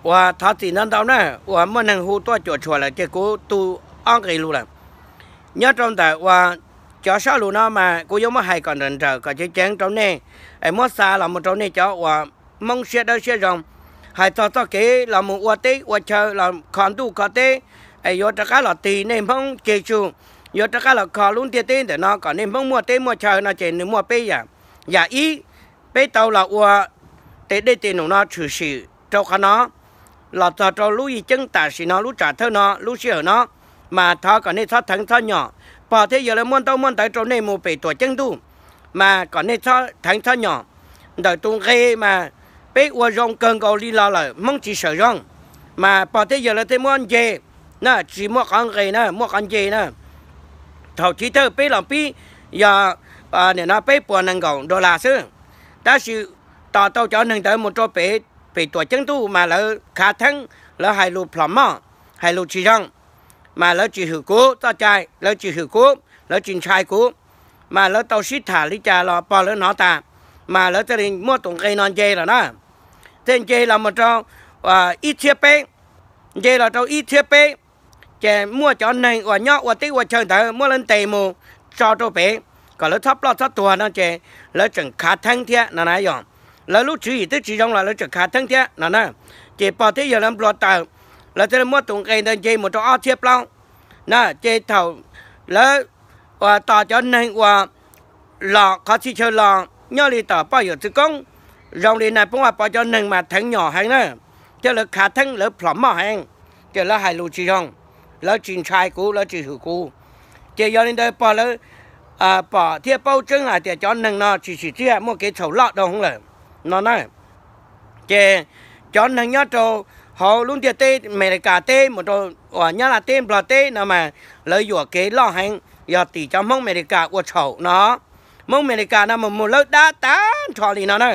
uas thov txim ntau ntau na, uas muaj neeg hu tuaj cuam tshuam lawm ces kuv tu ob nqe lus lawm. Nyob rau ntawm uas cov sab lus no mas kuv yuav muab hais kom nrawm nrawm kom ceev ceev rau nej, es muab xa los mus rau nej cov uas Hmoob siab dawb siab zoo. Hais txog txoj kev los mus ua teb ua chaw los kho ntuj kho teb, es yuav rov qab los tig nej Hmoob ceg tsug, yuav rov qab los kho lub ntiaj teb ntawm no kom nej Hmoob muaj teb muaj chaw no ces nws muaj peb yam. Yam ib, peb tau los ua tes dej tes num no tshwm sim rau qhov no los txog rau lub yij ceeb tam sim no, lub tsam thawj no, lub sij hawm no, mas thov kom nej txhob theev txhob nyom. Pog thiab yawg lawv muab ntaub muab ntawv rau nej mus pem tuam ceeb ntuj, mas kom nej txhob theev txhob nyom. Ntawm tus nqe mas peb ua zoo kawg nkaus li los lawm Hmoob tsis sawm zoo, mas pog thiab yawg lawv thiaj muab nce na, tsis muaj qhov nqe na, muaj qhov nce na. Thaum chiv thawj peb los pib yog nim no peb puas nees nkaum dollar xwb, tab sis tos tau cov neeg ntawd mus rau pem, pem tuam ceeb ntuj mas lawv khav theeb, lawv hais lus plhom moj, hais lus tsis zoo, mas lawv tsis hwm kuv txoj cai, lawv tsis hwm kuv, lawv tsis ntshai kuv, mas lawv tau sib tham li cas los pog lawv hnov tas, mas lawv thiaj li muab tus nqe no nce los na. Thiaj nce los mus rau ib txhiab peb, nce los rau ib txhiab peb, ces muaj cov neeg uas nyob ua teb ua chaw ntawd muab lawv ntes mus tso rau pem kom lawv txhob ploj txhob tuag no ces lawv tseem khav theeb thiab no na yog. Lawv lub tswv yim twb tsis zoo los lawv tseem khav theeb thiab no na. Ces pog thiab yawg lawv npluag taws, lawv thiaj li muab tus nqe ntawd nce mus rau ob txhiab plaub na. Ces thaum lawv uas tos cov neeg uas los qhov txhia chaw los nyob li tom poj yawm txwv koob, zoo li Nais Phoo Vaj Pov cov neeg mas theev nyom heev na, thiab lawv khav theeb, lawv plhom moj heev, ces lawv hais lus tsis zoo, lawv tsis ntshai kuv, lawv tsis hwm kuv. Ces yog li ntawd pog lawv pom thiab paub tseeb hais tias cov neeg no tsis tsim txiaj, muaj kev txhaum loj dhau hwv lawm no na. Ces cov neeg nyob rau hauv lub ntiaj teb Amelikas teb mus rau uas Nyab Laj teb Nplog teb no mas lawv yuam kev loj heev, yog tim cov Hmoob Amelikas ua txhaum no. Hmoob Amelikas no mas mus lawb dab tag nrho li no na.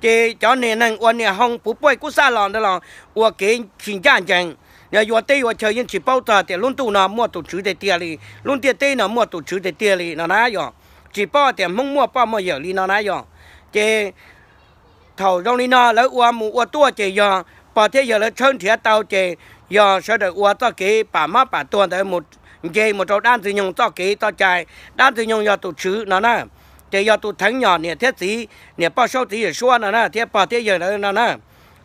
Ces cov niag neeg ua niam hoo puv puj kub xaj los ntawd los ua kev tsis ncaj ncees, yog yuav teb yuav chaw yeej tsis paub txog tias lub ntuj no muaj tus tswv tiag tiag li, lub ntiaj teb no muaj tus tswv tiag tiag li no na yog. Tsis paub tias Hmoob muaj poj muaj yawm li no na yog. Ces thaum zoo li no lawv ua mus ua tuaj ces yog pog thiab yawg lawv tshawb nrhiav tau ces yog sawv daws ua txoj kev pam mob pam tuag ntawd mus nce mus rau dab ntxwg nyoog txoj kev txoj cai. Dab ntxwg nyoog yog tus tswv no na, ces yog tus theev nyom niam thiab txiv, niam poj saub txiv yawm suab no na thiab pog thiab yawg lawv no na.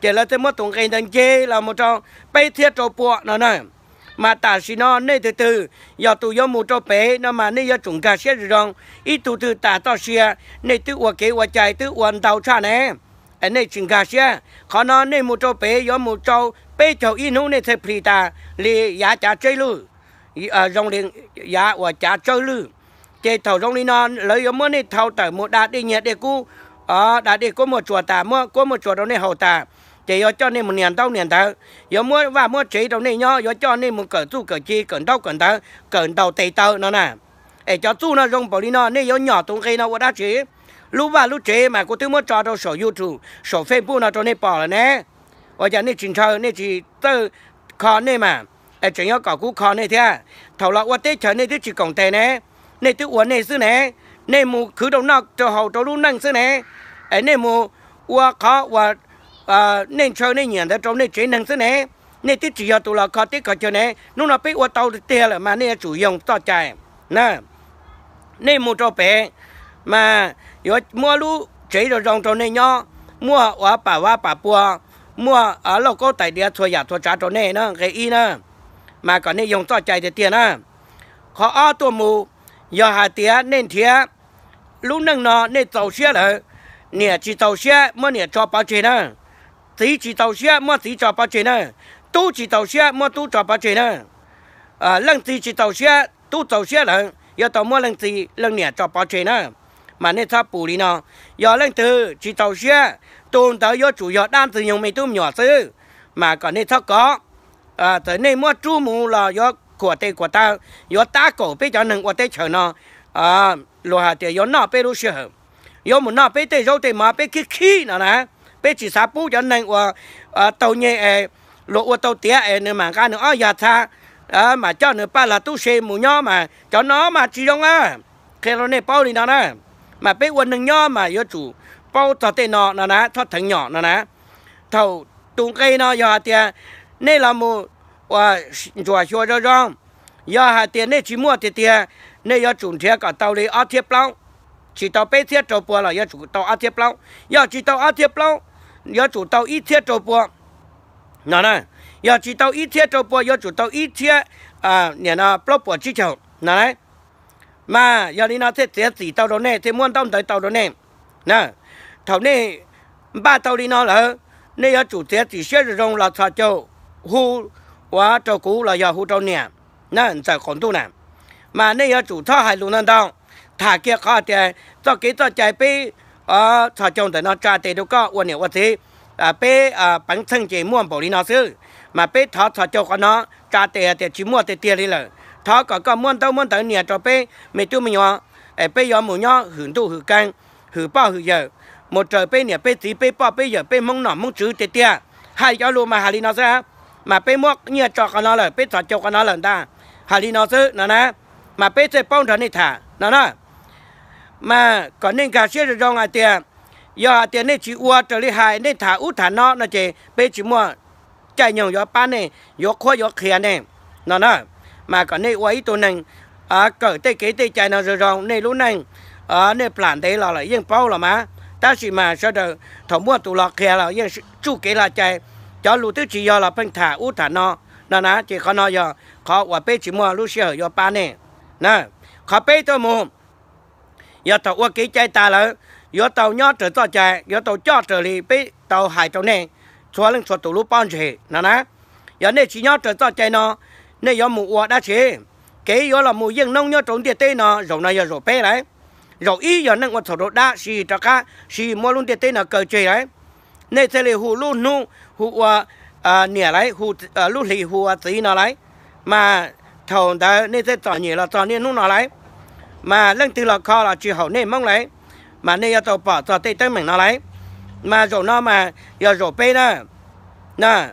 Ces lawv thiaj muab tus nqe ntawd nce los mus rau peb txhiab rau pua no na. Mas tam sim no nej tus twg yog tus yuav mus rau pem no mas nej yuav tsum nkag siab zoo zoo. Ib tug twg tas txoj sia, nej twb ua kev ua cai twb ua ntau tshaj ne, es nej tsis nkag siab. Qhov no nej mus rau pem yuav mus tsau peb caug ib hnub nej thiaj plhis tas li yav cav tseb lwj, zoo li yav uas cav tsawb lwj. Ces thaum zoo li no lawv yuav muab nej thau tawm mus da dej nyiag dej kub, da dej kuab muaj tsuas tas, muab kuab muaj tsuas rau nej haus tas, ces yuav coj nej mus nias ntaub nias ntawv, yuav muab vaj muab tsev rau nej nyob, yuav coj nej mus kawm txuj kawm ci, kawm ntaub kawm ntawv, kawm ntaus tes taw no na. Es cov txuj no zoo npaum li no nej yuav nyom tus nqe no ua dab tsi? Lub vaj lub tsev mas kuv twb muab tso rau saum YouTube saum Facebook no rau nej pom lawm ne. Ua cas nej tsis ntshaw, nej tsis txawj kho nej mas, es tseem yuav kom kuv kho nej thiab? Thaum los ua teb chaws nej twb tsis koom tes ne, nej twb ua nej xwb ne, nej mus khwv rau noj rau haus rau lub neej xwb ne, es nej mus ua qhov uas nej ntshaw nej nyiam ntawd rau nej tsev neeg xwb ne. Nej twb tsis yog tus los kho teb kho chaw ne. Hnub no peb ua tau tiag lawm mas nej yuav tsum yoog txoj cai na. Nej mus rau pem mas yuav muab lub tsev zoo zoo rau nej nyob, muaj uas pam vab pam pua, muaj lauj kaub tais diav txhua yam txhua tsav rau nej na, nqe ib na. Mas kom nej yoog txoj cai tiag tiag na. Qhov ob tuaj mus, yog hais tias nej nrhiav lub neej no nej txaus siab lawm, niam tsis txaus siab muab niam tso pov tseg na, txiv tsis txaus siab muab txiv tso pov tseg na, tub tsis txaus siab muab tub tso pov tseg na, leej txiv tsis txaus siab, tub txaus siab lawm yuav tau muab leej txiv leej niam tso pov tseg na. Mas nej txhob pum li no. Yog leej twg tsis txaus siab, tus ntawd yuav tsum yog dab ntxwg nyoog me tub me nyuam xwb. Mas kom nej txhob kov. Txawm nej muab rub mus los yuav khuam tes khuam taw, yuav tab kaum peb cov neeg ua teb chaws no, luag hais tias yuav noj peb lub sij hawm, yuav mus noj peb tej zaub tej mov, peb khib khib no na. Peb tsis xav pub cov neeg uas taug nyeg es luag ua tau tiav es nws mam nqa nws ob yag txha, mam coj nws paj lag tub se mus nyob mas cov no mas tsis zoo a. Qhia rau nej paub li no na, mas peb ua neeg nyob mas yuav tsum paub txog tej no no na, txhob theev nyom no na. Thaum Tus nqe no yog hais tias nej los mus ua ntsuam xyuas zoo zoo, yog hais tias nej tsis muaj tiag tiag, nej yuav tsum nrhiav kom tau li ob txhiab plaub, tsis tau peb txhiab rau pua los yuav tsum tau ob txhiab plaub, yog tsis tau ob txhiab plaub, yuav tsum tau ib txhiab rau pua no na, yog tsis tau ib txhiab rau pua yuav tsum tau ib txhiab plaub puas tsib caug no. Mas yog li no thiaj txiav txim tau rau nej, thiaj muab ntaub ntawv tau rau nej. Thaum nej npaj tau li no lawm, nej yuav tsum txiav txim siab zoo zoo los txhos caug hu ua rau kuv los yog hu rau niam na, ntxawm qaum ntuj na. Mas nej yuav tsum txhob hais lus ntau ntau, tham kiag qhov tias txoj kev txoj cai peb txhos caug ntawm no tsa tes rau koj ua niam ua txiv, peb peev txheej ces muaj npaum li no xwb. Mas peb thov txhos caug qhov no, tsa tes hais tias tsis muaj tiag tiag li lawm, thov kom koj muab ntaub muab ntawv nias rau peb me tub me nyuam, es peb yuav mus nyob hwm ntuj hwm keeb, hwm poj hwm yawm, mus raws peb niam peb txiv peb poj peb yawm peb hmoob nom hmoob tswv tiag tiag. Hais cov lus mas hais li no xwb, mas peb muab nyiaj tso qhov no lawm, peb txhos caug qhov no lawm ntag, hais li no xwb no na. Mas peb thiaj paub nrog nej tham no na. Mas kom nej nkag siab zoo zoo hais tias, yog hais tias nej tsis ua raws li hais, nej tham ub tham no no ces peb tsis muaj caij nyoog yuav pab nej, yuav qhuab yuav qhia nej no na. Mas kom nej ua ib tug neeg kawm tej kev tej cai no zoo zoo, nej lub neej nej plam ntev los lawm yeej paub los mas. Tab sis mas sawv daws thaum muaj tus los qhia los yeej tsuj kev lo cai, cov lus twb tsis yog los pheej tham ub tham no no na. Ces qhov no yog qhov uas peb tsis muaj lub sij hawm yuav pab nej. Qhov peb tuaj mus, yog thaum ua kev cai tas lawm, yuav tau nyob raws txoj cai, yuav tau coj raws li peb tau hais rau nej txhua leej txhua tus lub pob ntseg no na. Yog nej tsis nyob raws txoj cai no, nej yuav mus ua dab tsi? Kev yuav los mus yeej noob nyob rau ntiaj teb no zaum no yog zaum peb lawm. Zaum ib yog neeg ua txhaum rau dab, siv rov qab siv muab lub ntiaj teb no kaw tseg lawm. Nej thiaj li hu lub hnub hu ua niam lawm, hu lub hlis hu ua txiv no lawm. Mas thaum ntawd nej thiaj txom nyem los txog niaj hnub no lawm. Mas leej twg los kho los tsis haum nej hmoob lawm. Mas nej yuav tau pom txog tej teeb meem no lawm. Mas zaum no mas yog zaum peb na.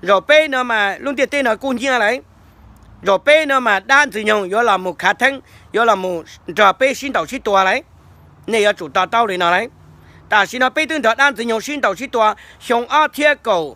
Zaum peb no mas lub ntiaj teb no kuj nciab lawm. Zaum peb no mas dab Ntxwg Nyoog yuav los mus khav theeb, yuav los mus nrog peb sib ntaus sib tua lawm. Nej yuav tsum to taub li no lawm. Tam sim no peb twb nrog dab Ntxwg Nyoog sib ntaus sib tua xyoo ob txhiab kaum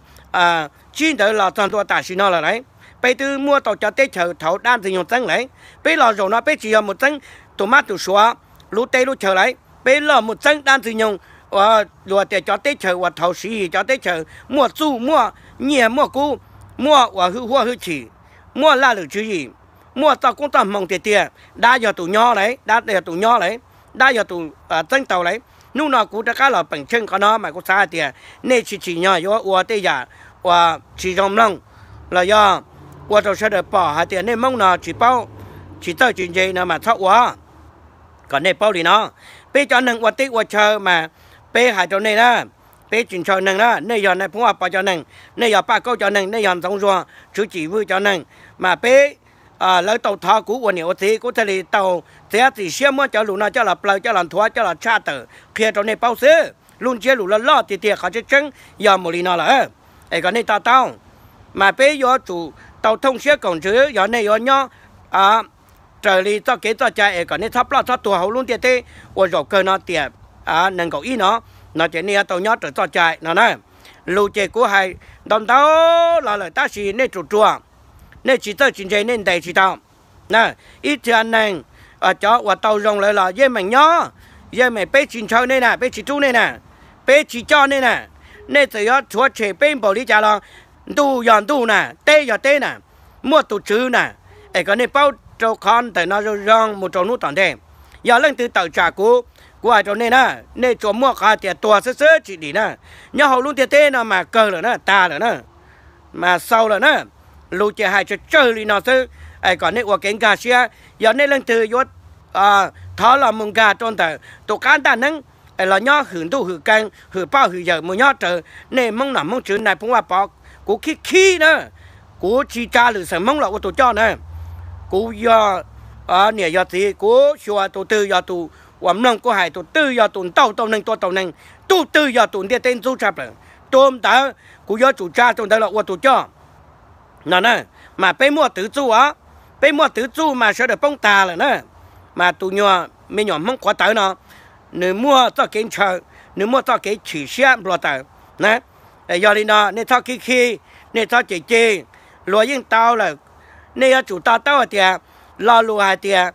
tsib ntawd los txog ntua tam sim no lawm lauj. Peb twb muab tau cov teb chaws thaum dab Ntxwg Nyoog txeeb lawm. Peb los zaum no peb tsis yog mus txeeb tus mab tus suav lub teb lub chaw lawm, peb los mus txeeb dab Ntxwg Nyoog uas luag tias cov teb chaws uas thaum Siv Yis cov teb chaws muaj txuj muaj nyiaj muaj kub, muaj uas hwj huam hwj chim, muaj laj lwm tswv yim, muaj txoj koob txoj hmoo tiag tiag. Dab yog tus nyob lawm, dab yog tus nyob lawm, dab yog tus txeeb tau lawm. Hnub no kuv rov qab los peem tsheej qhov no mas kuv xav hais tias nej tsis tsim nyog yuav ua tej yam uas tsis zoo mloog los yog ua rau sawv daws pom hais tias nej hmoob no tsis paub, tsis txawj tsis ntse no mas txhob ua. Kom nej paub li no, peb cov neeg ua teb ua chaw mas peb hais rau nej na, peb tsis ntshaw neeg na, nej yog nais phoo Vaj Pov cov neeg, nej yog Paj Kaub cov neeg, nej yog Ntxoov Zuag Tswv Cim Vwj cov neeg, mas peb lawv tau thov kuv ua niam ua txiv, kuv thiaj li tau txiav txim siab muab cov lus no coj los plaws coj los nthuav coj los tshaj tawm qhia rau nej paub xwb. Lub ntsiab lus loj loj tiag tiag qhov tseeb tseeb yog mus li no lawm, es kom nej to taub. Mas peb yuav tsum tau thooj siab koom ntsws, yog nej yuav nyob raws li txoj kev txoj cai es kom nej txhob ploj txhob tuag hauv lub ntiaj teb uas zaum kawg no tiam nees nkaum ib no, no ces nej yuav tau nyob raws txoj cai no na. Lus ces kuv hais ntau ntau los lawm tab sis nej ruam ruam, nej tsis txawj tsis ntse nej ntes tsis tau. Ib txhia neeg cov uas tau zoo lawm los yeej meem nyob, yeej meem, peb tsis ntshaw nej na, peb tsis rub nej na, peb tsis coj nej na. Nej txawm yuav rhuav tshem peb npaum li cas los ntuj yog ntuj na, teb yog teb na, muaj tus tswv na. Es kom nej paub rau qhov ntawm no zoo zoo mus rau hnub tom ntej. Yog leej twg tawm tsam kuv, kuv hais rau nej na, nej tsuas muaj qhov tias tuag xwb xwb tsis dim na. Nyob hauv lub ntiaj teb no mas kawg lawm na, tag lawm na, mas xaus lawm na. Lus ces hais tsawg tsawg li no xwb, es kom nej ua kev nkag siab. Yog nej leej twg yuav thov los mus nkag rau ntawm tus qab ntaj neeb los nyob hwm ntuj hwm keeb hwm poj hwm yawm mus nyob raws nej hmoob nom hmoob tswv nais phoo Vaj Pov, kuv khib khib na, kuv tsis tsa lwm xeem hmoob los ua tus coj na. Kuv yog niam yog txiv, kuv xyuas tus twg yog tus uas mloog kuv hais, tus twg yog tus ntaus tau neeg tua tau neeg, tus twg yog tus ntiaj teb ntxub tshaj plaws, tus ntawd kuv yuav tsum tsa tus ntawd los ua tus coj no na. Mas peb muaj twv txuj os, peb muaj twv txuj mas sawv daws poob tag lawm na. Mas tus nyuag me nyuam hmoob qhuav tawv no, nws muaj txoj kev ntshaw, nws muaj txoj kev chim siab nplua taws na. Yog li no nej txhob khib khib, nej txhob cem cem, luag yeej tau lawm. Nej yuav tsum to taub hais tias lo lus hais tias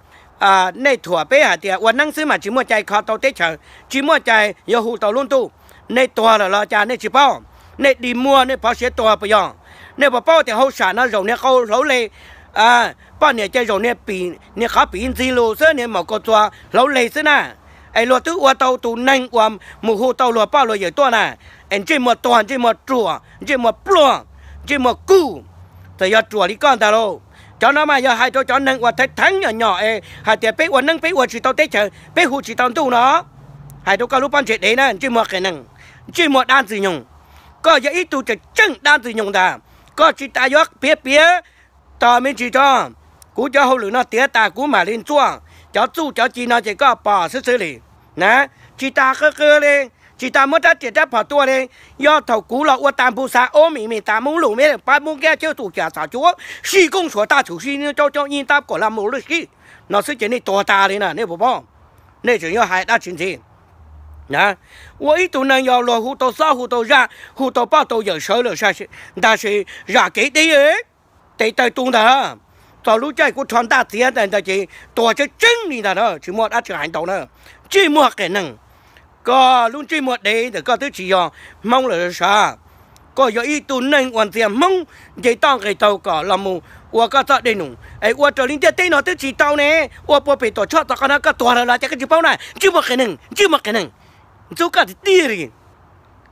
nej thuam peb hais tias ua neeb xwb mas tsis muaj cai kho tau teb chaws, tsis muaj cai yuav hu tau lub ntuj. Nej tuag lawm los cas nej tsis paub? Nej dig muag nej phov siav tuag puas yog? Nej puas paub tias hauj sam no zaum niag qau hlauv leg, poj niam ces zaum niag qhov piv ntxig lus xwb, niag maum kaus txuas hlauv leg xwb na. Es luag twb ua tau tus neeg uas mus hu tau luag poj luag yawm tuaj na, es ntsej muag tuag, ntsej muag ruam, ntsej muag pluag, ntsej muag kuj, txawm yog ruam li koj ntag lauj. Cov no mas yog hais rau cov neeg uas theev theev nyom nyom es hais tias peb ua neeb peb ua tsis tau teb chaws, peb hu tsis tau ntuj no. Hais rau koj lub pob ntseg dev na, ntsej muag qias neeg, ntsej muag dab ntxwg nyoog. Koj yog ib tug tseem tseem dab ntxwg nyoog ntag. Koj tsis tas yuav piav piav tos me ntsis tso, kuv cov hauj lwm no tiav tas kuv mam li ntxuaj. Cov txuj cov ci no ces koj pom xwb xwb li na. Tsis tas qw qw li, tsis tas muab rab riam rab phom tua li. Yog thaum kuv los ua tas npu xav ob mis mis tas mub lus me pab mub nkab cawb tus cas txom cuab sib koob suav tab txhum sib nyob caub caub nyib tab kom la mus lwj sib no xwb ces nej tuag tas li na, nej puas paub? Nej tseem yuav hais dab tsi ntxiv? Ua ib tug neeg yog luag hu tau xob hu tau zaj hu tau poj tau yawm sawv lawm ntag, sis zam kev deb, tes taw tu ntag. Txog lub caij kuv rho ntaj txiav ntawd ces tuag tseeb tseeb li ntag na, tsis muaj dab tsi hais ntau na. Ntsej muag qias neeg, koj lub ntsej muag dev ntawm koj twb tsis yog Hmoob lawm sav. Koj yog ib tug neeg uas ntxias Hmoob nce toj nqis taug kom los mus ua koj txoj dej num es ua raws li ntiaj teb no twb tsis tau ne. Ua puag pem Tuam Tshoj txog qhov no koj tuag lawm los cas koj tsis paub na? Ntsej muag qias neeg, ntsej muag qias neeg, ntxub koj tiag tiag li.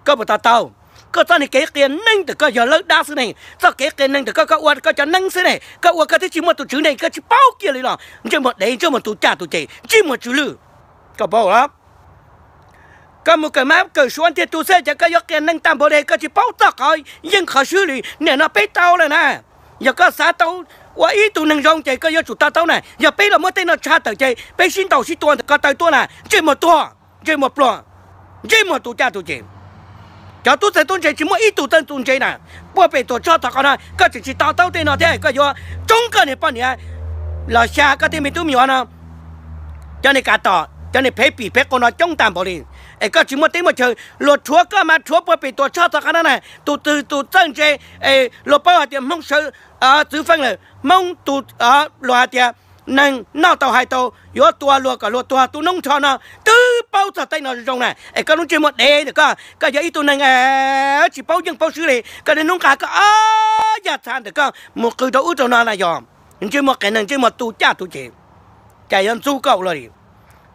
Koj puas to taub? Koj txoj niag kev qias neeg ntawm koj yog lawb dab xwb ne, txoj kev qias neeg ntawm koj, koj ua koj cov neeb xwb ne, koj ua koj twb tsis muaj tus tswv ne, koj tsis paub kiag li los ntsej muag dev, ntsej muag tus caj tus ces, ntsej muag tsw lwj. Koj paub los? Koj mus kawm mab kawm suav ntiag tug xwb ces koj yuav qias neeg tag npaum li, koj tsis paub txoj qhov yeej qhov swb li. Nim no peb tau lawm na. Yog koj xav tau ua ib tug neeg zoo ces koj yuav tsum to taub na. Yog peb los muab tej no tshaj tawm ces peb sib ntaus sib tua ntawm ko taw tuaj na, ntsej muag tuag, ntsej muag pluag, ntsej muag tus caj tus ces. Cov tub txawj tub ntse tsis muaj ib tug txawj tub ntse na. Puag pem Tuam Tshoj txog qhov no koj tseem tsis to taub tej no thiab koj yuav tsoob koj niag poj niam los xya koj tej me tub me nyuam no. Cov niag kav tom, cov niag phev pim phev qau no coob tag npaum li, es koj tsis muaj teb muaj chaw, luag rhuav koj mas rhuav puag pem Tuam Tshoj txog qhov no na. Tus twg tus txawj ntse es luag paub hais tias Hmoob sawv txwv feej lawm, Hmoob tus, luag hais tias neeg noj tau hais tau yuav tua luag kom luag tuag tu noob nrho no twb paub txog tej no zoo na. Es koj lub ntsej muag dev ntawm koj, koj yog ib tug neeg tsis paub yeej paub swb li, koj niaj hnub nqa koj ob yam txha ntawm koj mus qw rau ub rau no na yog ntsej muag qias neeg, ntsej muag tus caj tus ces, cas yuav ntxub koj ua luaj li.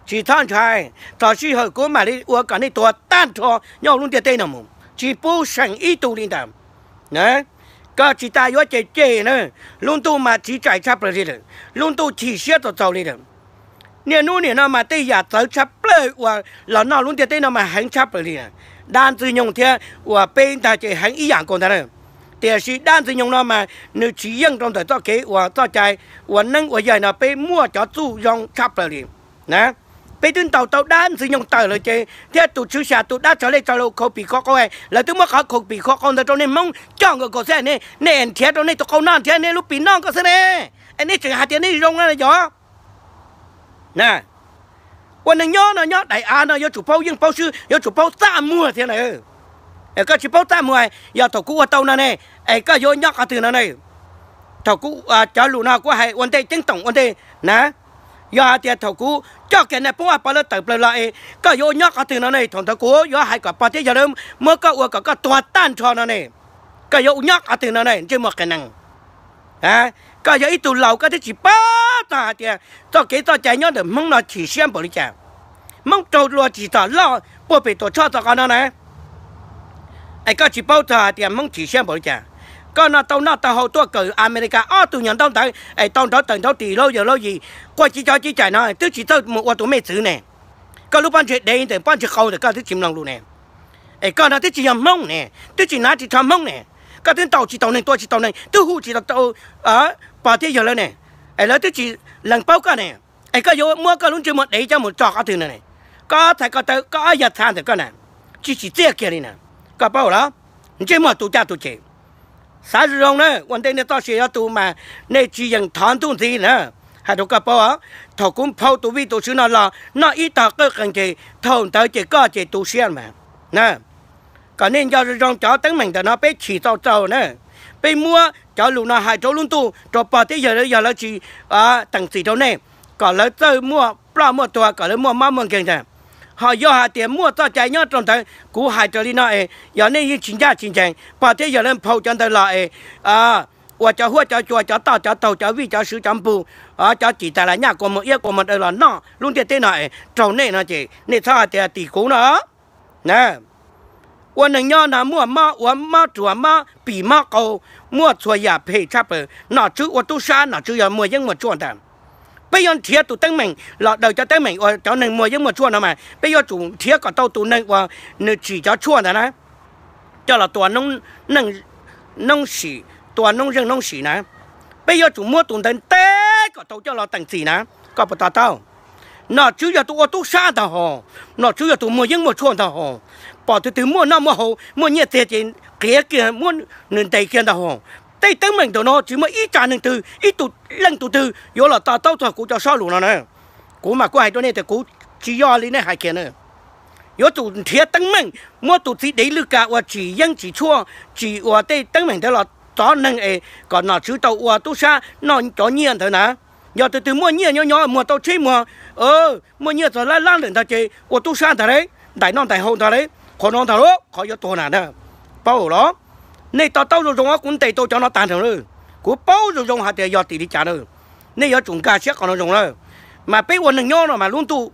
Tsis txhob ntshai, txog sij hawm kuv mam li ua kom nej tuag tag nrho nyob hauv lub ntiaj teb no mus, tsis pub seem ib tug li ntawd. Koj tsis tas yuav cem cem na, lub ntuj mas tsiv tsaim tshaj plaws li lawm, lub ntuj chim siab txaus txaus li lawm. Niaj hnub nim no mas tej yam txawv tshaj plaws uas los noj lub ntiaj teb no mas heev tshaj plaws li. Dab ntxwg nyoog thiab uas peb ntag ces heev ib yam nkaus ntag na. Tiam sis dab ntxwg nyoog no mas nws tsis yeej rau ntawm txoj kev uas txoj cai ua neeb ua yaig no peb muaj cov txuj zoo tshaj plaws li na. Peb twb ntaus tau dab ntxwg nyoog tawm lawm ces thiab tus tswv xya tus dab tsov lej tsov laus khaus pim khaus qau, lawv twb muab qhov khaus pim khaus qau ntawd rau nej Hmoob coj nkaus nkaus xwb, nej nrhiav rau nej tus qau noj nrhiav nej lub pim noj nkaus xwb ne. Es nej tseem hais tias nej zoo no yog? Ua neeg nyob no nyob daim av no yuav tsum paub yeej paub swb, yuav tsum paub txaj muag thiab na. Koj tsis paub txaj muag, yog thaum kuv ua tau no ne, es koj yuav nyob qhov twg no ne? Thaum kuv, cov lus no kuv hais ua ntej ceeb toom ua ntej na. Yog hais tias thaum kuv coj kiag nais phoob Vaj Pov lawv tawm plaws los es koj yuav ua nyob qhov twg no ne, thaum ntawd kuv yuav hais kom pog thiab yawg lawv muab koj ua kom koj tuag tag nrho no ne. Koj yuav ua nyob qhov twg no ne, ntsej muag qias neeg? Koj yog ib tug laus koj twb tsis paub txog hais tias txoj kev txoj cai nyob ntawm Hmoob no chim siab npaum li cas. Hmoob raug luag tsim txom loj puag pem Tuam Tshoj txog qhov no na. Es koj tsis paub txog hais tias Hmoob chim siab npaum li cas. Koj no tau noj tau haus tuaj kawm Amelikas ob tug nyuag ntaub ntawv es tau nrauv taws nrauv tis laub yawg laub yim, quaj ci cov ci cais no twb tsis txawj mus ua tus mej txwv ne. Koj lub pob ntseg dev ntawm pob ntseg qau ntawm koj twb tsis mloog lus ne. Es koj no twb tsis yog Hmoob ne, twb tsis hnav tsis rho Hmoob ne. Koj twb ntaus tsis tau neeg, tua tsis tau neeg, twb hu tsis tau pog thiab yawg lawv ne. Es lawv twb tsis lees paub koj ne. Es koj yuav muab koj lub ntsej muag dev coj mus tso qhov twg no ne? Koj ob txhais ko taw, koj ob yag txha ntawm koj na, tsis tsim txiaj kiag li na. Koj paub los? Ntsej muag tus caj tus ces. Xav zoo zoo na, ua ntej nej txoj sia yuav tu mas nej tsis yeem thov ntuj ntxiv na. Hais rau koj paub, thaum kuv nphau tus vij tus sw no los noj ib tog qawj qees ces thaum ntawd ces koj ces tu siab mas na. kom nej nco zoo zoo cov teeb meem ntawm no peb chim txaus txaus na. Peb muab cov lus no hais rau lub ntuj rau pog thiab yawg lawv, yog lawv tsis teem txim rau nej, kom lawv txawj muaj ploj muaj tuag, kom lawv muaj mob muaj nkeeg ntag. Ho yog hais tias muaj txoj cai nyob rau ntawd, kuv hais raws li no es yog nej yeej tsis ncaj tsis ncees, pog thiab yawg lawv nphau cov ntawd los es ua cov huab cov cua, cov toj cov taug, cov vij cov swv, cov npug, cov cim tas las nyaj kua muag iab kua muag daw los noj lub ntiaj teb no es raug nej no ces nej txhob hais tias tim kuv no. Ua neeg nyob no muaj mob ua mob ruas mob pim mob qau, muaj txhua yam phem tshaj plaws. Nom tswv ua tub sab, nom tswv yog muaj yeeb muaj tshuaj ntag. Peb yuav nrhiav tus teeb meem los daws cov teeb meem uas cov neeg muaj yeeb muaj tshuaj no mas peb yuav tsum nrhiav kom tau tus neeg uas nws tsim cov tshuaj ntawd na, coj los tua noob sim, tua noob zeej noob sim na. Peb yuav tsum muab tus ntawd ntes kom tau coj los teem txim na. Koj puas to taub? Nom tswv yog tus ua tub sab ntag hos, nom tswv yog tus muaj yeeb muaj tshuaj ntag hos. Pom tus twg muaj noj muaj haus muaj nyiaj txiag ces qiav kiag muab nws ntes kiag ntag hos. Tej teeb meem ntawm no tsis muaj ib tsa neeg twg ib tug leej tug twg yuav los to taub txog kuv cov sob lus no na. Kuv mas kuv hais rau nej tias kuv tsis yog li nej hais kiag na. Yuav tsum nrhiav teeb meem, muab tus txiv dev lwj ka uas tsim yeeb tsim tshuaj, tsim ua tej teeb meem ntawd los txov neeg es kom nom tswv tau ua tub sab noj cov nyiaj ntawd na. Yog tus twg muaj nyiaj nyob nyob muag tau tsheb muag, muaj nyiaj txog lab lab lawm ntag ces ua tub sab ntag lauj, ntais noj ntais haus ntag lauj, qhov no ntag lauj qhov yuav tuag na. Paub los? Nej to taub zoo zoo, kuv ntes tau cov no tag nrho lawm. Kuv paub zoo zoo hais tias yog tim li cas na. Nej yuav tsum nkag siab qhov no zoo lawm. Mas peb ua neeg nyob no mas lub ntuj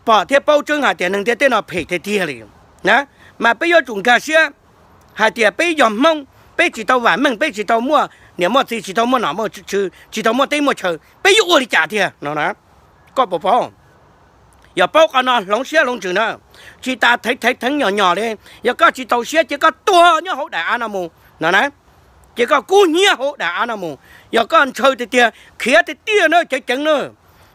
pom thiab paub tseeb hais tias neeg ntiaj teb no phem tiag tiag li na. Mas peb yuav tsum nkag siab hais tias peb yog Hmoob, peb tsis tau vam meej, peb tsis tau muaj niam muaj txiv, tsis tau muaj nom muaj tswv, tsis tau muaj teb muaj chaw, peb yuav ua li cas tiag no na? Koj puas paub? Yog paub qhov no hloov siab hloov ntsws na, tsis tas theev theev theev nyom nyom li. Yog koj tsis txaus siab ces koj tuag nyob hauv daim av no mus no na. Ces koj kub hnyiab hauv daim av no mus. Yog koj ntshaw tiag tiag khiav tiag tiag na, ceev ceev na.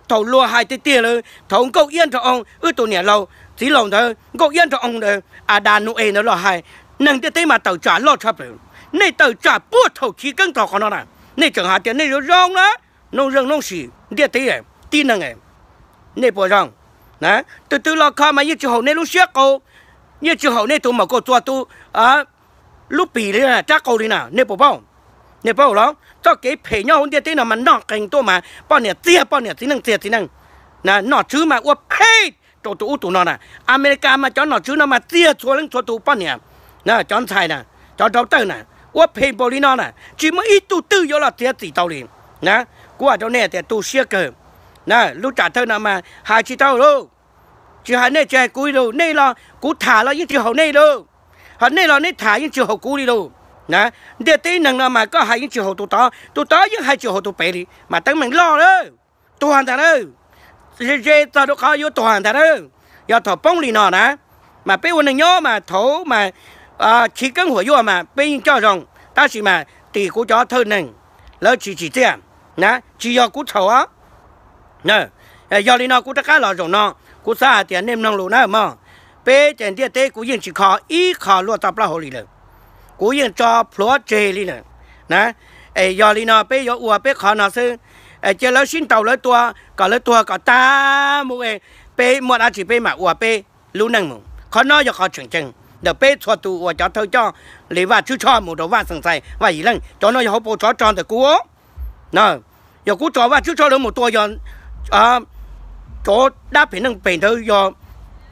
Thaum luag hais tiag tiag lawm, thaum Nkauj Iab Nraug Oo, wb tus niam laus txiv laus ntawd, Nkauj Iab Nraug Oo ntawd, Adas Nus-es ntawd los hais, neeg ntiaj teb mas tawm tsam loj tshaj plaws. Nej tawm tsam puag thaum chiv keeb txog qhov no na. Nej tseem hais tias nej zoo zoo na, noob zeej noob sim ntiaj teb tib neeg, nej puas zoo? Tus twg los kho mas yeej tsis haum nej lub siab qau, yeej tsis haum nej tus maum kaus txuas tus lub pim li rab qau li na, nej puas paub? Nej paub los? Txoj kev phem nyob hauv ntiaj teb no mas noj qees tuaj mas poj niam txiag poj niam, txiv neej txiag txiv neej. Nom tswv mas ua phem rau tus ub tus no na. Amelikas mas cov nom tswv no mas txiag txhua leej txhua tus poj niam, cov ntxhais na, cov daughter na, ua phem npaum li no na, tsis muaj ib tug twg yuav los txiav txim tau li na. Kuv hais rau nej tias tu siab kawg. Lub tsam thawj no mas hais tsis tau lauj. Tsis hais nej tsis hais kuv li lauj, nej los kuv tham los yeej tsis haum nej lauj, ho nej los nej tham yeej tsis haum kuv li lauj. Ntiaj teb neeg no mas koj hais yeej tsis haum tus tod, tus tod yeej hais tsis haum tus pem li, mas teeb meem loj lawm, tuag ntag lawm. Ze ze txog rau qhov yuav tuag ntag lawm. Yog thaum poob li no na, mas peb ua neeg nyob mas thaum mas chiv keeb huam yuaj mas peb yeej coj zoo, tab sis mas tim kuv cov thawj neeg lawv tsis tsim txiaj na, tsis yog kuv txhaum. Yog li no kuv rov qab los zaum no, kuv xav hais tias nej mloog lus na mog. Peb ces ntiaj teb kuv yeej tsis kho ib qho luaj toj plaub hau li lawm, kuv yeej tso plhuav tseg li lawm na. Es yog li no peb yuav ua peb qhov no xwb, cia lawv sib ntaus lawv tua, kom lawv tuag kom tag mus, peb muaj dab tsi peb mam ua peb lub neej mus. Qhov no yog qhov tseem ceeb ntawm peb txhua tus uas cov thawj coj li Vaj Tswb Tshoj mus rau Vaj Xeem Txais, Vaj Yim Leej, cov no yog hauv paus tsov rog ntawm kuv. Yog kuv tso Vaj Tswb Tshoj lawv mus tua, yog cov dab phem neeg pem ntawd yog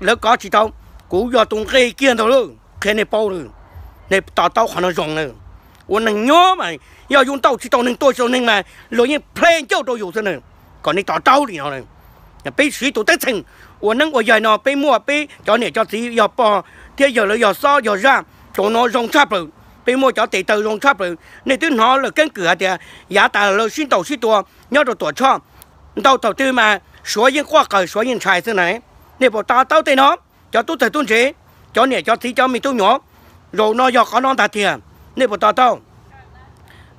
lawv kov tsis tau, kuv yog tus nqis kiag ntag lauj, qhia nej paub lawm. Nej to taub qhov no zoo lawm. Ua neeg nyob mas yog yus ntaus tsis tau neeg tua tsis tau neeg mas luag yeej plhe ncauj rau yus xwb na. Kom nej to taub li no, peb siv tus teeb txheej ua neeb ua yaig no peb muaj peb cov niam cov txiv yog pog thiab yawg lawv yog xob yog zaj, cov no zoo tshaj plaws. Peb muaj cov tes taw zoo tshaj plaws, nej twb hnov lawm keeb kwm hais tias yav tas lawv sib ntaus sib tua nyob rau Tuam Tshoj, ntau thaum twg mas Suav yeej quaj qaws Suav yeej ntshai xwb na. Nej puas to taub tej no? Cov tub txawg tub ntse, cov niam cov txiv cov me tub nyuam, zaum no yog qhov no ntag tiag. Nej puas to taub?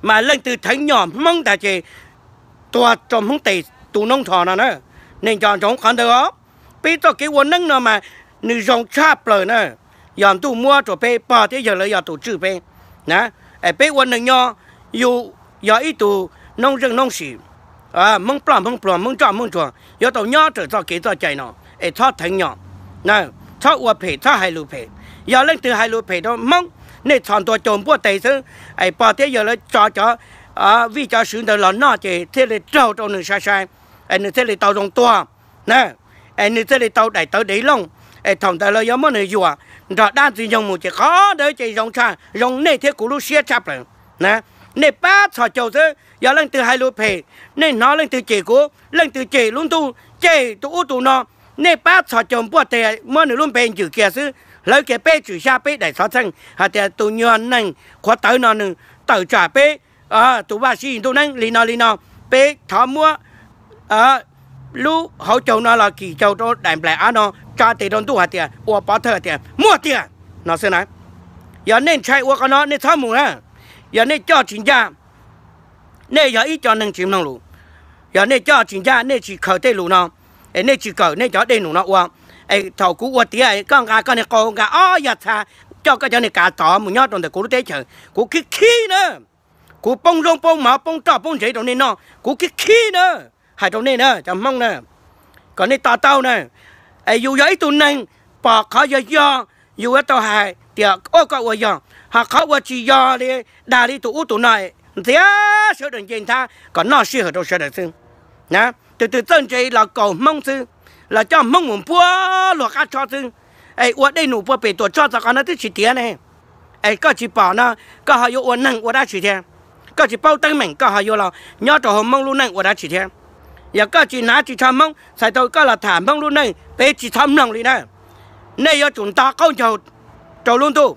Mas leej twg theev nyom Hmoob ntag ces tuag rau Hmoob tes tu noob nrho no na. Nej nco ntsoov qhov ntawd os. Peb txoj kev ua neeb no mas nws zoo tshaj plaws na. Yog ntuj muab rau peb, pog thiab yawg lawv yog tus tswj peb na. Es peb ua neeg nyob, yus yog ib tug noob zeej noob sim, Hmoob ploj Hmoob pluag, Hmoob ntsoj Hmoob ntsuag, yuav tau nyob raws txoj kev txoj cai no, es txhob theev nyom, txhob ua phem, txhob hais lus phem. Yog leej twg hais lus phem rau Hmoob, nej txhos ntua caug npuaj teg xwb, es pog thiab yawg lawv tso cov vij cov swv ntawd los noj ces thiaj li raug rau nws sai sai, es nws thiaj li tau zoo tuag na, es nws thiaj li tau daim tawv dev looj, es thaum ntawd lawv yuav muab nws yuam nrog dab ntxwg nyoog mus ces qhov ntawd ces zoo tshaj, zoo nej thiab kuv lub siab tshaj plaws na. Nej pab txhos caug xwb, yog leej twg hais lus phem, nej hnov leej twg cem kuv, leej twg cem lub ntuj, cem tus ub tus no, nej pab txhos caug npuaj teg muab nws lub npe ncwm kiag xwb, hlawv kiag peb tswm xyab peb daim xov txheej hais tias tus nyuag neeg qhuav tawv no nws tawm tsam peb tus Vaj Tswv Yim ntuj neeb li no li no, peb thov muab lub hauv caug no los kim caug rau daim nplaim av no, tsa tes rau ntuj hais tias ua pov thawj hais tias muaj tiag no xwb na. Yog nej ntshai ua qhov no nej txhob mus na. Yog nej coj tsis ncaj, nej yog ib co neeg tsis mloog lus. Yog nej coj tsis ncaj, nej tsis khaws tej lus no, es nej tsis kawm nej cov dej num no ua, es thaum kuv ua tiav koj nqa koj niag qau nqa ob yag txha coj koj cov niag kav tod mus nyob rau ntawm kuv lub teb chaws, kuv khib khib na. Kuv poob zaub poob mov poob roj poob ntsev rau nej noj, kuv khib khib na. Hais rau nej na cov Hmoob na, kom nej to taub na. Es yus yog ib tug neeg pom qhov yog yog, yus yuav tau hais tias ua koj ua yog, ho qhov ua tsis yog li, dag li tus ub tus no, ntxias sawv daws nce nthab kom noj sij hawm rau sawv daws xwb. Tus twg txawj ntse los kaus Hmoob xwb, los coj Hmoob mus npuab luag qab tshob xwb. Es ua dej num puag pem Tuam Tshoj txog qhov no twb tsis tiav ne. Es koj tsis pom no, koj ho yuav ua neeg ua dab tsi thiab? Koj tsis paub teeb meem koj ho yuav los nyob rau hauv Hmoob lub neej ua dab tsi thiab? Yog koj tsis hnav tsis tsho Hmoob, txhais tau koj los tham Hmoob lub neej peb tsis txhob mloog li na. Nej yuav tsum nto qaub ncaug rau lub ntuj,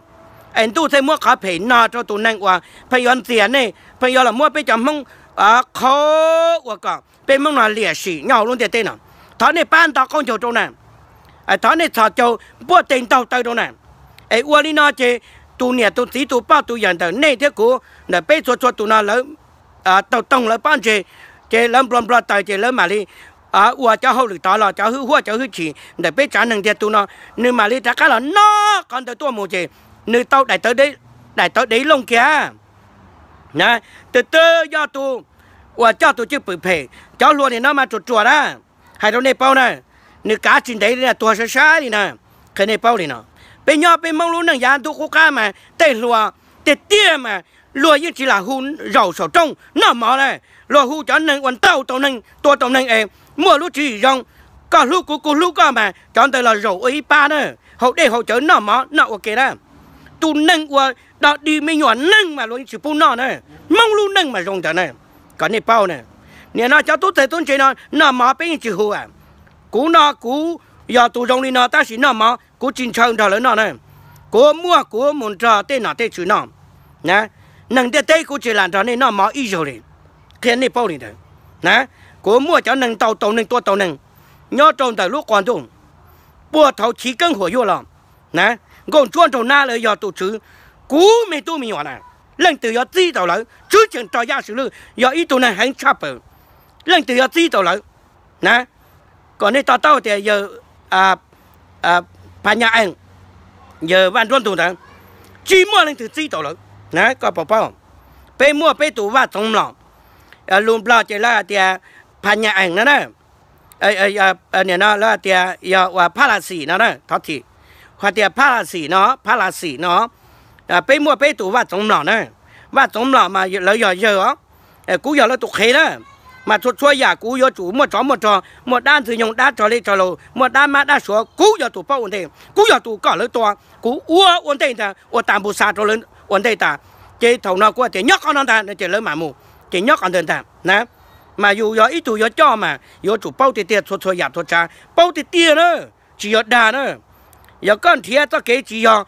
es ntuj thiaj muab qhov phem no rau tus neeg uas pheej yuav ntxias nej, pheej yuav los muab peb cov Hmoob qhau ua kom peb Hmoob no liam sim nyob hauv lub ntiaj teb no. Thov nej pab nto qaub ncaug rau na. Thov nej txhos caug npuaj teg ntaug taw rau na. Es ua li no ces tus niam tus txiv tus poj tus yawm ntawm nej thiab kuv, ntawm peb txhua txhua tus no lawv taug toog lawv pob ntseg, ces lawv nplua nplua taws ces lawv mam li ua cov hauj lwm tod los cov hwj huaj cov hwj chim ntawm peb tsav neeg tiag tus no, nws mam li rov qab los noj qhov ntawd tuaj mus ces nws tau daim tawv dev looj kiag. Tus twg yog tus uas coj tus cwj pwm phem, cov hluas nim no mas ruam ruam na. Hais rau nej paub na, nws kav tsis ntev li na, tuag sab sab li na. Qhia nej paub li no, peb nyob peb Hmoob lub neej yav ntuj qub qab mas tej hluas tiag tiag mas luag yeej tsis lam hu zaum saum rooj noj mov na. Luag hu cov neeg uas ntaus tau neeg tua tau neeg es muaj lub tswv yim zoo, koj hlub kuv kuv hlub koj mas cov ntawd los zaum ua ib pab na, haus dej haus cawv noj mov noj ua ke na. Tus neeg uas dog dig me nyuam neeg mas luag yeej tsis pub noj na. Hmoob lub neej mas zoo ntawd na, kom nej paub na. Nim no cov tub txawg tub ntse no noj mov peb yeej tsis hu. Kuv no kuv yog tus zoo li no tab sis noj mov kuv tsis ntshaw nrog lawv noj na. Kuv muaj kuv mus nrog tej nom tej tswv noj. Neeg ntiaj teb kuv tsis lam nrog nej noj mov ib zaug li. Qhia nej paub li ntawd na. Kuv muaj cov neeg ntaus tau neeg tua tau neeg nyob rau ntawm lub quas ntuj, puag thaum chiv keeb huam yuaj los na, Nkauj Ntsuab Nraug Nab lawv yog tus tswv. Kuv me tub me nyuam na, leej twg yuav txib tau lawv, Tswv Cheem Rog Yaj Swm Lwj yog ib tug neeg heev tshaj plaws, leej twg yuav txib tau lawv na. Kom nej to taub tias yawg Pha Nya Ees, yawg Vaj Nruab Ntug ntawd, tsis muaj leej twg txib tau lawv na. Koj puas paub? Peb muaj peb tus vaj txoov mlom, lus Nplog ces lawv hais tias Pha Nya Ees no na, nim no lawv hais tias yog uas Phab Las Xim no na, thov txim, hais tias Phab Las Xim no, Phab Las Xim no. Peb muaj peb tus vaj txoov mlom na, vaj txoov mlom mas lawv yog yawg os, kuv yog lawv tus qhev na. Mas txhua txhua yam kuv yuav tsum muaj tsov muaj rog, muaj dab ntxwg nyoog, dab tsog lej tsog laus, muaj dab mab dab suav, kuv yog tus paub ua ntej, kuv yog tus kom lawv tua, kuv ua ua ntej ntag, ua tas npus xas rau lawv ua ntej tas. Ces thaum no kuv hais tias nyob qhov no ntag no ces lawv mam mus, ces nyob qhov ntawd ntag na. Mas yus yog ib tug yuav coj mas yuav tsum paub tiag tiag txhua txhua yam txhua tsav, paub tiag tiag na, tsis yog dag na. Yog koj nrhiav txoj kev tsis yog,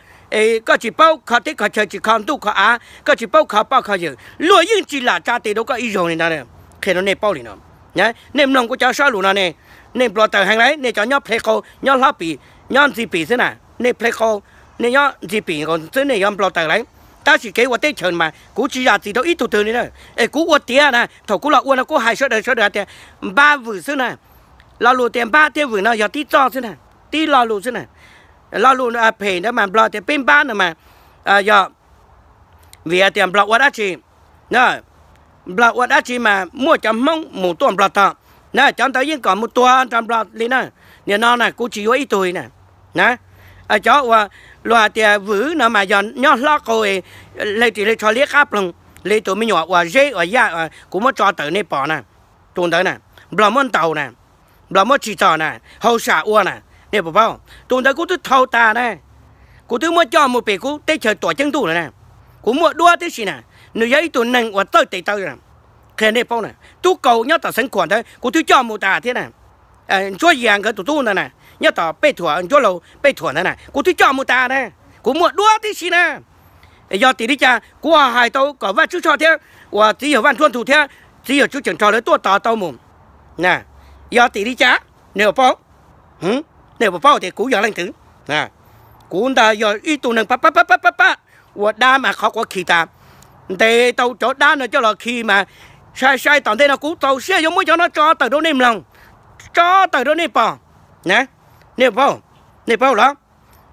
koj tsis paub kho teb kho chaw, tsis kho ntuj kho av, koj tsis paub kho poj kho yawm, luag yeej tsis lam tsa tes rau koj ib zaug li ntag. Qhia rau nej paub li no, nej mloog kuv cov sab lus no ne, nej npluav taws heev lauj, nej cov nyob Ple Qau, nyob Hlob Pim, nyob Ntxi Pim xwb na, nej Ple Qau, nej nyob Ntxi Pim xwb nej yuav npluav taws lauj. Tab sis kev ua teb chaws mas kuv tsis zam txim rau ib tug twg li na. Es kuv ua tiav na, thaum kuv los ua no kuv hais sawv daws, sawv daws hais tias npab vwm xwb na. Lo lus tias npab thiab vwm no yog tib txoj xwb na, tib lo lus xwb na. Lo lus phem ntawd mas nplog tias peb npab no mas yog vim tias nplog ua dab tsi? Nplog ua dab tsi mas muaj cov Hmoob mus tuaj nplog tog na, cov ntawd yeej kom mus tuag nrog nplog li na. Nim no na kuv tsis yuav ib tug li na. Cov uas Luag hais tias vwm no mas yog nyob hlob qau, hle ris hle tsho liab qab ploog, li tus me nyuam uas zeb uas yaj kuv muab tso tawm nej pom na, tus ntawd na, nplog muab ntaus na, nplog muab tsim txom na, hauj sam ua na, nej puas paub? Tus ntawd kuv twb thau tas na, kuv twb muab coj mus pem kuv teb chaws Tuam Ceeb Ntuj lawm na. Kuv muaj duab tib si na, nws yog ib tug neeg uas txawj tes taw na. Qhia nej paub na, tub kaus nyob tom xeev Khuam ntawd kuv twb coj mus tas thiab na. Ntsuab Yias nkawd tus tub ntawd na, nyob tom Pej Thuam, Ntsuab Laus Pej Thuam ntawd na, kuv twb coj mus tas na. Kuv muaj duab tib si na. Yog tim li cas kuv ho hais tau kom Vaj Tswv Tshoj thiab uas txiv yawg Vaj Nruab Ntug thiab txiv yawg Tswv Ceem Rog lawv tuaj tos tau mus. Yog tim li cas? Nej puas paub? Nej puas paub tias kuv yog leej twg? Kuv ntag yog ib tug neeg pab pab pab pab pab ua dab mas qhov quav khi tas, ntes tau cov dab no coj los khi mas sai sai tom ntej no kuv txaus siab yuav muab cov no tso tawm rau nej mloog, tso tawm rau nej pom. Nej puas paub? Nej paub los?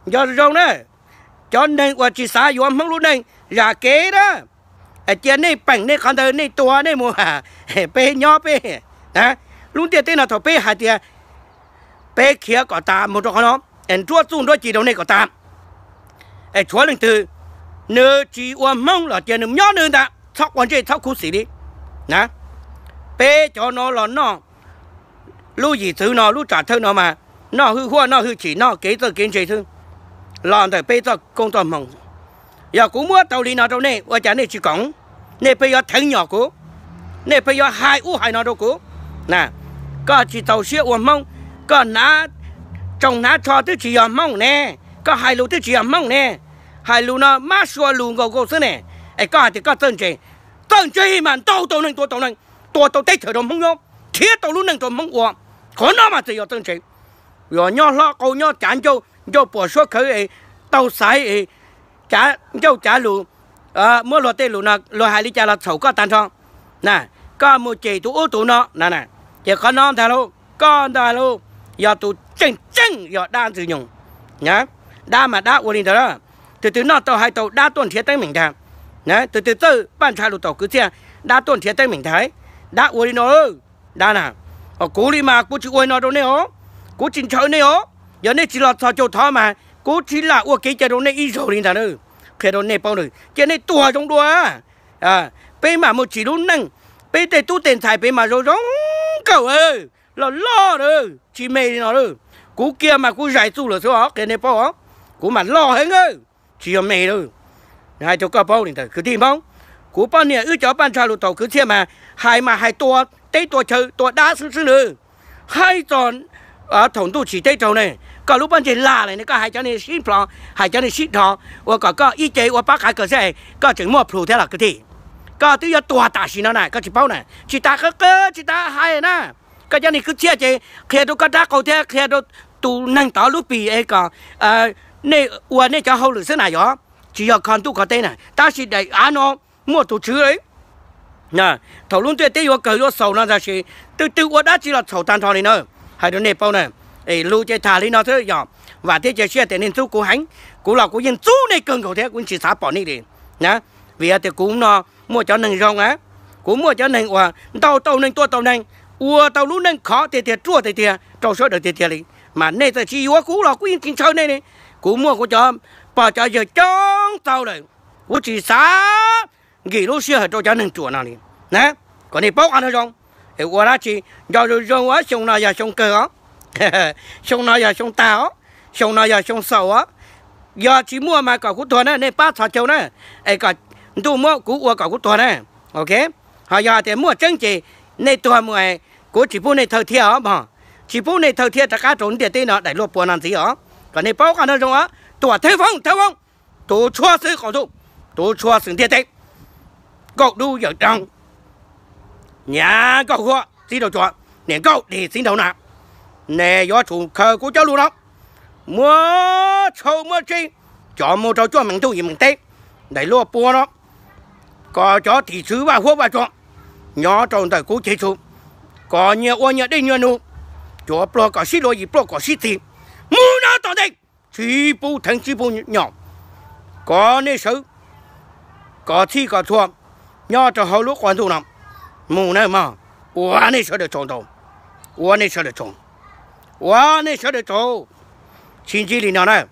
Nco zoo na, cov neeg uas tsis xav yuav Hmoob lub neej zam kev na, cia nej peem nej qhov ntawd nej tua nej mus, peb nyob peb. Lub ntiaj teb no thaum peb hais tias peb khiav kom tas mus rau qhov no, nruab txuj nruab ci rau nej kom tas. Es tshuav leej twg nws tsis ua Hmoob los cia nws nyob nws ntag, txhob quav ntsej txhob khuv xim li. Peb cov no los noj lub yim txwv no lub tsam thawj no mas noj hwj huaj noj hwj chim noj kev txawj kev ntse xwb, los ntawm peb txoj koob txoj hmoo. Yog kuv muab tau li no rau nej ua cas nej tsis koom? Nej pheej yuav theev nyom kuv, nej pheej yuav hais ub hais no rau kuv. Koj tsis txaus siab ua Hmoob, koj hnav tsoo hnav tsho twb tsis yog Hmoob ne, koj hais lus twb tsis yog Hmoob ne, hais lus no mab sua lus nkaus nkaus xwb ne. Es koj hais tias koj txawj ntse, txawj ntse mas ntaus tau neeg tua tau neeg, tua tau teb chaws rau Hmoob nyob, nrhiav tau lub neej rau Hmoob ua, qhov no mas txawm yog txawj ntse. Yog nyob hlob qau nyob cav ncauj, ncauj puas suab khawv es tau xaiv es cav ncauj cav lus, muab luag tej lus no luag hais li cas los txhaum koj tag nrho. Na, koj mus cem tus ub tus no na, ces qhov no ntag lauj, koj ntag lauj, yog tus tseem tseem yog dab ntxwg nyoog. Dab mas dab ua li ntawd, tus twg noj tau hais tau dab tuaj nrhiav teeb meem ntag. Tus twg txawj paj ntsha lus taum kwv txhiaj, dab tuaj nrhiav teeb meem ntag. Dab ua li no, dab na. Kuv li mas kuv tsis ua li no rau nej os, kuv tsis ntshaw nej os. Yog nej tsis los txhos caug thov mas kuv tsis lam ua kev cai rau nej ib zaug li ntag na. Qhia rau nej paub na, cia nej tuag zoo dua. Peb mam mus tsim lub neej, peb tej tub tej ntxhais peb mas zoo zoo nkauj, loj loj na, tsis me li no lawm. Kuv kiag mas kuv zais txuj lawm xwb os, qhia nej paub os, kuv mas loj heev, tsis yog me lawm. Hais rau koj paub li ntawd kwv tij Hmoob, kuv poj niam wb cov paj ntsha lus taum kwv txhiaj mas hais mas hais tua teb tua chaw tua dab xwb xwb na. Hais txog thaum ntuj tsim teb raug ne, koj lub pob ntseg lag lawm ne, koj hais cov niag sib plho, hais cov niag sib dhos ua kom koj ib ce ua pob qav kawg xwb, koj tseem muaj plhus thiab los kwv tij? Koj twb yuav tuag tam sim no na, koj tsis paub na, tsis tas qw qw tsis tas hais na. Koj cov niag kwv txhiaj ces qhia rau koj rab qau thiab qhia rau tus neeg tod lub pis es kom nej ua nej cov hauj lwm xwb na yog, tsis yog kho ntuj kho teb na, tab sis daim av no muaj tus tswv. Thaum lub ntiaj teb yuav kawg yuav xaus no tab sis twb twb ua dab tsi los txhaum tag nrho li na. Hais rau nej paub na, es lus ces tham li no xwb yog, vam thiab cia siab tias nej ntxub kuv heev, kuv los kuv yeej ntxub nej kawg nkaus thiab kuv tsis xav pom nej li na. Vim tias kuv no muaj cov neeg zoo a, kuv muaj cov neeg uas ntaus tau neeg tua tau neeg, ua tau lub neej khov tiag tiag ruaj tiag tiag rau sawv daws tiag tiag li, mas nej txawm tsis yuav kuv los kuv yeej tsis ntshaw nej li. Kuv muaj kuv cov pog cov yawg coob txaus lawm, kuv tsis xav nkim lub sij hawm rau cov neeg ruam no li na. Kom nej paub qhov no zoo, es ua dab tsi nco zoo zoo os, xyoo no yog xyoo kawg os, xyoo no yog xyoo tag os, xyoo no yog xyoo xaus os. Yog tsis muaj mas kom kuv tuag na, nej pab txhos caug na, es kom ntuj muab kuv ua kom kuv tuag na. Ok, ho yog tias muaj tseeb ces nej tuag mus, kuv tsis pub nej thawj thiaj os mog, tsis pub nej thawj thiaj rov qab rau ntiaj teb no daim luaj pua no ntxiv os. Kom nej paub qhov no zoo os, Tuam Theej Foob, Theej Foob, tus tshuab xwm qaum ntuj, tus tshuab xwm ntiaj teb, nkauj dub yawm doo, niam nkauj huab txib rau cua, niam nkauj dig txib nraug na, nej yuav tsum khaws kuv cov lus no muab tshau muab tseg coj mus rau cuaj meem ntuj yim meem teb, daim luaj pua no, kom cov tim tswv vaj huab vaj tsoo nyob rau ntawm kuv ceg tshum, kom nyias ua nyias dej nyias num, cuav pluag kom sib luag yim pluag kom sib txig, mus no tom ntej, tsis pub theev tsis pub nyom, kom nej sawv kom txhij kom txhua nyob rau hauv lub qab ntuj no mus na mog. Ua nej sawv daws tsaug ntau, ua nej sawv daws tsaug, ua nej sawv daws tsaug. Sib ntsib li no na.